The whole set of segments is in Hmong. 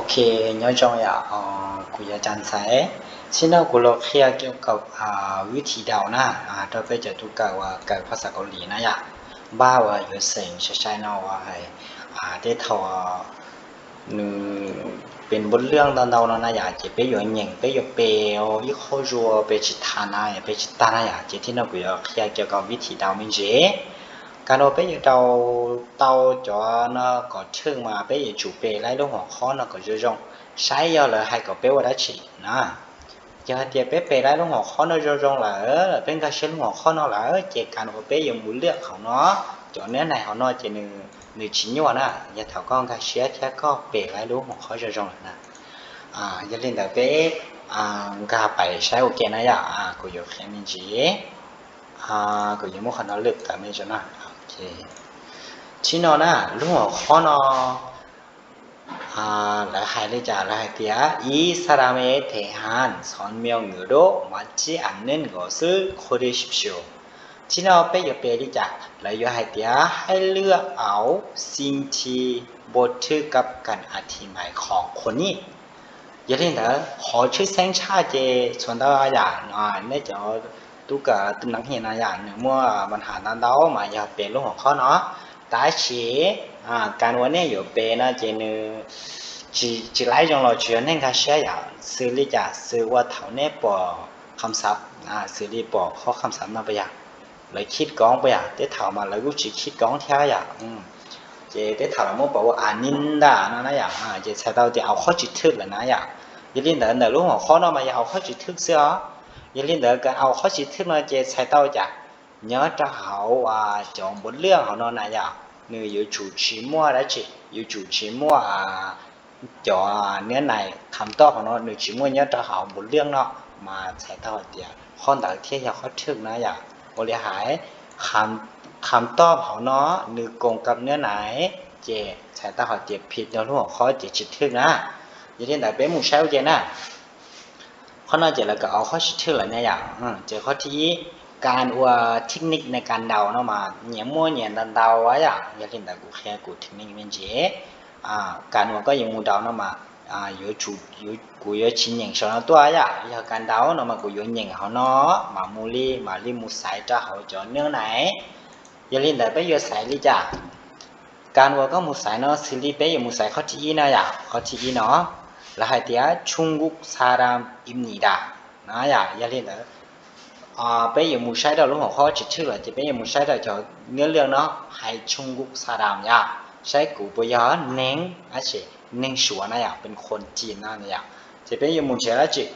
Ok, nyob zoo yom, kuv yog Cam Xaiv. Txij no kuv los qhia kiag kaum vib thim daus na, rau peb cov tub kawm uas kawm phas xas Kaus Lim na yom, npaj uas yuav xeem sai sai no uas hais tej thaum nws pes npua lwj ntau ntau no na yom, ces peb yuav nyeem, peb yuav pes ib qho zuas pes tsis tag na, pes tsis tag na yom, ces txij no kuv yuav qhia kiag kaum vib thim daus me ntsis. Kab no peb yuav rau tau cov no kom thwj mas peb yuav tsum pes laib lub hom khob no kom zoo zoo, saib yog lawv hais kom peb ua dab tsi na. Yog hais tias peb pes laib lub hom khob no zoo zoo lawm, peb nkag siab lub hom khob no lawm, ces kab no peb yuav mus liaj qhov no, cov nab nais hauv no ces nws tsis nyuaj na, yog thaum koj nkag siab thiab koj pes laib lub hom khob zoo zoo lawm na. Yog li ntawd peb nkag pais saib ua ke na yom, kuv yuav qhia me ntsis, kuv yuav muab qhov no lwm tawm me ntsis no. Txij no na, lub hom khob no lawv hais li cas, lawv hais tias ib xa ra me thev has xov meo ngwm dub mas tsis am neej nkaus xwb kho de sib xyu. Txij no peb yuav pes li cas, lawv yuav hais tias hais lwj auv xin thi npua thwj kab kas a thi mais qhov qhua nij. Yog li ntawd qhov tshwj xeeb tshaj ces txhua ntau yam no nej cov tub kawm tus neeg hiam no yom, nws muaj npa nham ntau ntau mas yog pes lub hom khob no. Tab sis kas uas nej yuav pes no ces nws tsis laib zoo los tsuas yog nej nkag siab yom, xws li cas, xws ua thaum nej pom kham xav, xws li pom qhov kham xav no puas yog, lawv khib koob puas yog, tej thaum mas lawv kuj tsis khib koob thiab yom. Ces tej thaum lawv muab pom ua a nin nta no na yom, ces txhais tau tias au qhob tsis thwj lawm na yom. Yog li ntawd ntawm lub hom khob no mas yog au qhob tsis thwj xwb os. Yog li ntawd kas au qhob tsis thwj no ces txhais tau cas, nyob rau hauv cov npua lwj hauv no na yom, nws yuav tsum tsis muaj dab tsi, yuav tsum tsis muaj cov nab nais kham toj hauv no, nws tsis muaj nyob rau hauv npua lwj no, mas txhais tau hais tias qhov ntawd thiaj yog qhov thwj na yom. Ua li hais, kham toj hauv no nws koom kab nab nais, ces txhais tau hais tias phim rau lub hom khob ces tsis thwj na. Yog li ntawd peb mus saib ua ke na. Qhov no ces lawv kom au qhob tsis thwj lawm na yom. Ces qhov thib ib, kas ua technique ne kas daus no mas nyias muaj nyias ntau ntau yom. Yog li ntawd kuv qhia kuv technique me ntsis. Kas uas koj yuav mus daus no mas kuv yuav tsis nyeem saum no tuaj yom. Yog kas daus no mas kuv yuav nyeem hauv no, mam mus li, mam li mus xaiv rau hauv cov nab nais. Yog li ntawd peb yuav xaiv li cas? Kas uas koj mus xaiv no xws li peb yuav mus xaiv qhov thib ib na yom, qhov thib ib no lawv hais tias Trung Quốc 사람입니다 no yom. Yog li ntawd peb yuav mus saib rau lub hom khob tsis thwj lawm ces peb yuav mus saib rau cov nab lwj no hais Trung Quốc 사람 yom, saib kuv puas yog neeg, tab sis neeg Suav na yom, peb qhuas ci no yom. Ces peb yuav mus nrhiav dab tsi?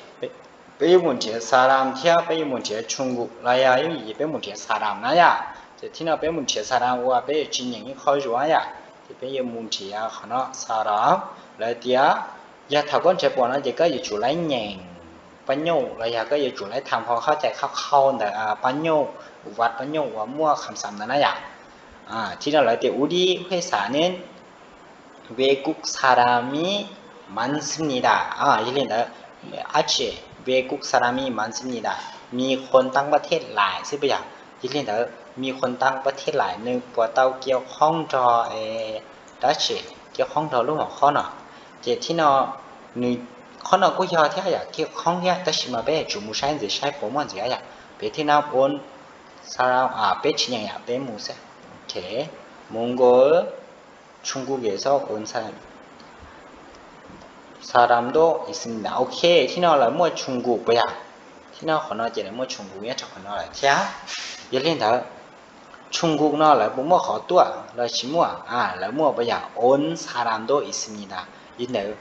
Peb yuav mus nrhiav 사람 thiab peb yuav mus nrhiav Trung Quốc los yog yooj yim peb mus nrhiav 사람 na yom. Ces txij no peb mus nrhiav 사람 uas peb yuav tsis nyeem ib qho zuav yom, ces peb yuav mus nrhiav qhov no 사람. Lawv tias yog thaum koj nrhiav pom no ces koj yuav tsum laib nyeem pab nyuj los yog koj yuav tsum laib tham qhov khaub cai khauj khauj ntawm pab nyuj, vaj pab nyuj uas muaj kham xav ntawd na yom. Txij no lawv tias 우리 회사는 외국 사람이 많습니다. Yog li ntawd, ach, 외국 사람이 많습니다,มีคนต่างประเทศหลาย xwb puas yog? Yog li ntawdมีคนต่างประเทศหลาย nws puas tau cia qhoob nrog dab tsi, cia qhoob nrog lub hom khob no? Ces txij no, nws, qhov no kuj yog thiab yom, cia qhoob thiab, tab sis mas peb yuav tsum mus saib ntxiv saib puas muaj ntxiv yom. Peb txij no ua, peb tsis nyeem yom, peb mus xwb. Ok, mus nkaus Trung Quốc 사람도 있습니다. Ok, txij no lawv muaj Trung Quốc puas yog? Txij no qhov no ces lawv muaj Trung Quốc nyob rau qhov no lawm thiab. Yog li ntawd, Trung Quốc no lawv puas muaj qhov tuaj los tsis muaj? Lawv muaj puas yog? 온 사람도 있습니다. Yog li ntawd,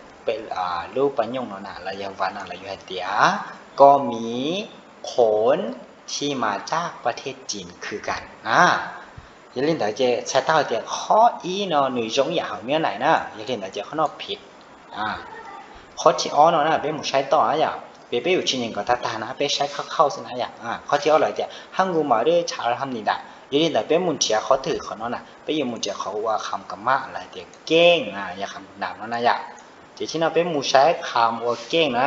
lub pab nyuj no na los yog vaj no lawv yuav hais tias có mấyคนที่มาจากประเทศจีนคือกัน. Yog li ntawd ces txhais tau hais tias qhov ib no nws zoo ib yam hauv nab nais na, yog li ntawd ces qhov no phiv. Qhov thib ob no na peb mus saib toj yom, peb, peb yuav tsis nyeem kom tag tag na, peb saib khauj khauj xwb na yom. Qhov thib ob lawv tias 한국말을 잘합니다. Yog li ntawd peb mus nrhiav qhov twg qhov no na, peb yuav mus nrhiav qhov uas kham ka mab lawv tias keej na, yog kham nam no na yom. Ces txij no peb mus saib kham uas keej na,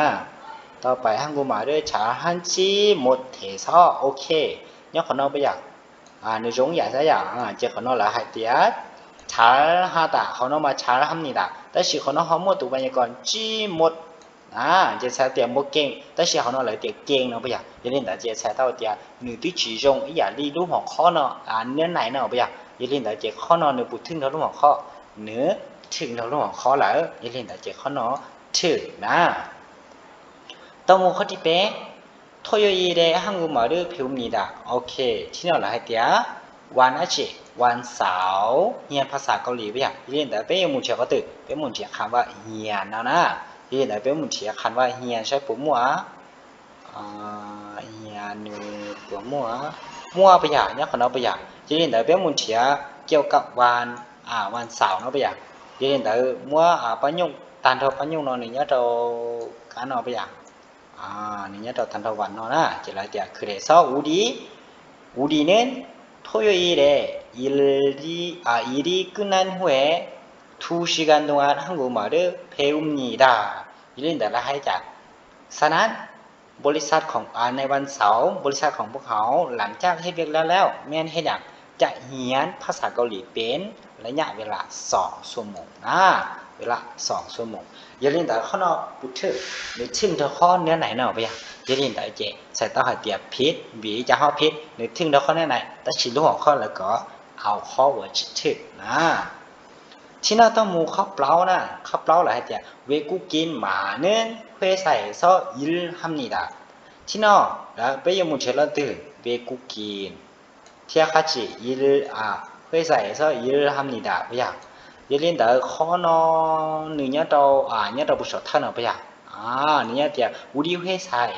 tau pais 한국말을 잘하지 못해서. Ok, nyob qhov no puas yog? Nws zoo ib yam xwb yom, ces qhov no lawv hais tias tar Char ha ta, qhov no mas char ha ni ta, tab sis qhov no ho muaj tus vas yam kos tsib mot, ces txhais tias mot kees, tab sis qhov no lawv tias kees no puas yog? Yog li ntawd ces txhais tau tias nws twb tsis zoo ib yam li lub hom qhob no, nab nais no puas yog? Yog li ntawd ces qhov no nws puas thwj nrog lub hom qhob? Nws thwj nrog lub hom qhob lawm, yog li ntawd ces qhov no thwj na. Tau mus qhov thib peb, thooj yuj i de haj nku mawm dub phem um ni da. Ok, thib no lawv hais tias vas dab tsi? Vas xaum, hias phas xas Kaus Lim puas yog? Yog li ntawd peb yuav mus nrhiav qhov twg? Peb mus nrhiav qhas vas hias no na. Yog li ntawd peb mus nrhiav qhas vas hias saib puas muaj, hias nws puas muaj, muaj puas yog? Nyob qhov no puas yog? Yog li ntawd peb mus nrhiav kiau kam vas, vas xaum no puas yog? Yog li ntawd muab pab nyuj, tag nrho pab nyuj no nws nyob rau kab no puas yog? Nws nyob rau tag nrho vas no na, ces lawv tias khwv de xob uv di, uv di ne, thooj yuj i de, i di kwj nab huj, thu si ka ntu a haj nku mawm dub phem um ni da. Yog li ntawd lawv hais cas? Xa nab บริษัทของ ในวันเสาร์ บริษัทของพวกเขา หลังจากเฮ็ดเวียกแล้ว แล้ว แม่นเฮ็ดหยัง จะเฮียนภาษาเกาหลีเป็นระยะเวลาสองชั่วโมงนะ เวลาสองชั่วโมง Yog li ntawd qhov no puas thwj? Nws thwj nrog qhov nab nais no puas yog? Yog li ntawd ces txhais tau hais tias phiv, vim li cas ho phiv? Nws thwj nrog qhov nab nais tab sis lub hom qhob lawv kom au qhov uas tsis thwj na. Thib no tau mus qhov plaub na, qhov plaub lawv hais tias ve kuj kis mas neb huej xais xob il ham ni da. Thib no lawv peb yuav mus nrhiav lo twg? Ve kuj kis thiab qhov tsis il, huej xais xob il ham ni da puas yog? Yog li ntawd qhov no nws nyob rau, nyob rau puag saum thawj no puas yog? Nws nyob tias uv di huej xais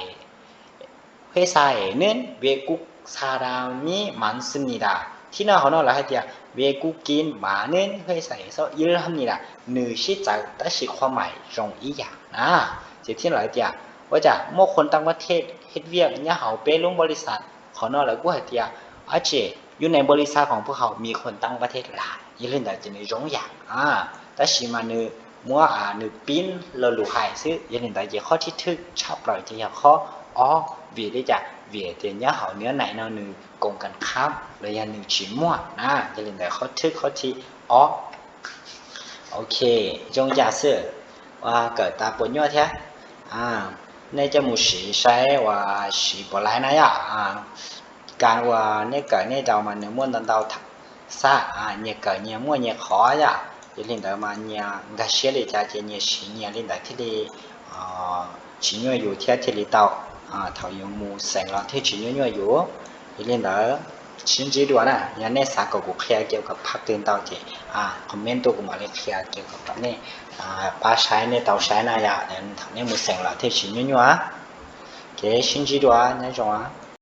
huej xais neb ve kuj xa da mi mas xwm ni da. Thib no hauv no lawv hais tias ve kuj kis mas neb huej xais xob il ham ni da, nws sib txawv tab sis qhov mais zoo ib yam na. Ces thib no lawv tias ua cas muaj คนต่างประเทศ เฮ็ดเวียก nyob hauv peb lub บริษัท qhov no lawv kuj hais tias ab tsi, อยู่ในบริษัทของพวกเขามีคนต่างประเทศหลาย Yog li ntawd ces nws zoo yam, tab sis mas nws muab nws pib lo lus hais xwb. Yog li ntawd ces qhov thib thwj tshaj plaws ces yog qhov ob, vim li cas? Vim tias nyob hauv nab nais no nws koom kas khab los yog nws tsis muaj na. Yog li ntawd qhov thwj qhov thib ob. Ok, zoo yam xwb. Kawm tas puas nyuaj thiab? Nej coj mus siv saib uas siv puas laib na yom. Kas uas nej kawm nej daus mas nws muaj ntau ntau xab, nyias kawm nyias muaj nyias qhov yom. Yog li ntawd mas nyias nkag siab li cas ces nyias siv nyias li ntawd thiaj li tsis nyuaj yus thiab thiaj li tau. Thaum yus mus xeem los thiaj tsis nyuaj nyuaj yus. Yog li ntawd sib ntsib dua na, yog nej xav kom kuv qhia kiag kom phaj twg ntau ces comment tuaj kuv mam li qhia kiag kom rau nej pab saib nej tau saib na yom. Thaum nej mus xeem los thiaj tsis nyuaj nyuaj. Kev sib ntsib dua, nyob zoo.